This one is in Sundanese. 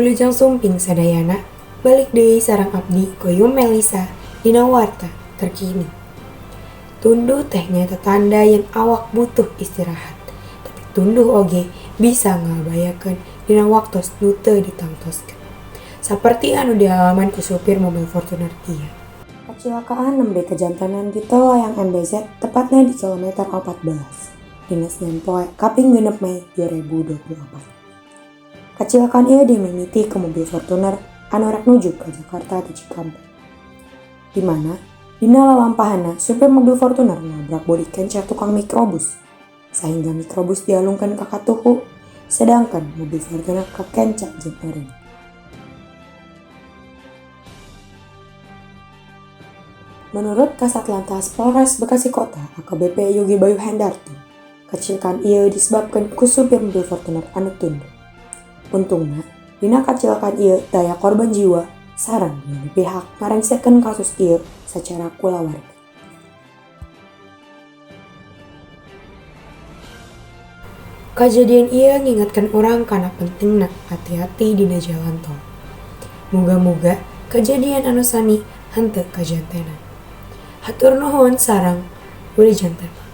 Wilujeng sumping sadayana, balik deui sareng abdi Goyum Melisa dina Warta Terkini. Tunduh teh nyaeta tanda yen awak butuh istirahat, tapi tunduh oge bisa ngabahayakeun dina waktos nu teu ditangtoskeun. Saperti anu dialaman ku supir mobil Fortuner ieu. Kacilakaan nembe kajantenan di Tol Layang MBZ, tepatna di kilometer 14, dina Senin poe kaping 6 Mei 2024. Kacilakaan ieu dimimiti ku mobil Fortuner anu rek nuju ka Jakarta ti Cikampek. Di mana dina lalampahanna supir mobil Fortuner nabrak bodi kenca tukang mikrobus, sehingga mikrobus dialungkeun ka katuhu, sedangkan mobil Fortuner kakenca jeung eureun. Menurut Kasat Lantas Polres Bekasi Kota AKBP Yogi Bayu Hendarto, kacilakaan ieu disebabkan ku supir mobil Fortuner anu tunduh. Untungna, dina kacilakaan ieu teu aya korban jiwa sareng pihak ngarengsekeun kasus ieu sacara kulawarga. Kajadian ieu ngingetkeun urang kana pentingna hati-hati dina jalan tol. Muga-muga kejadian anu sami henteu kajantenan. Hatur nuhun sareng wilujeng tepang.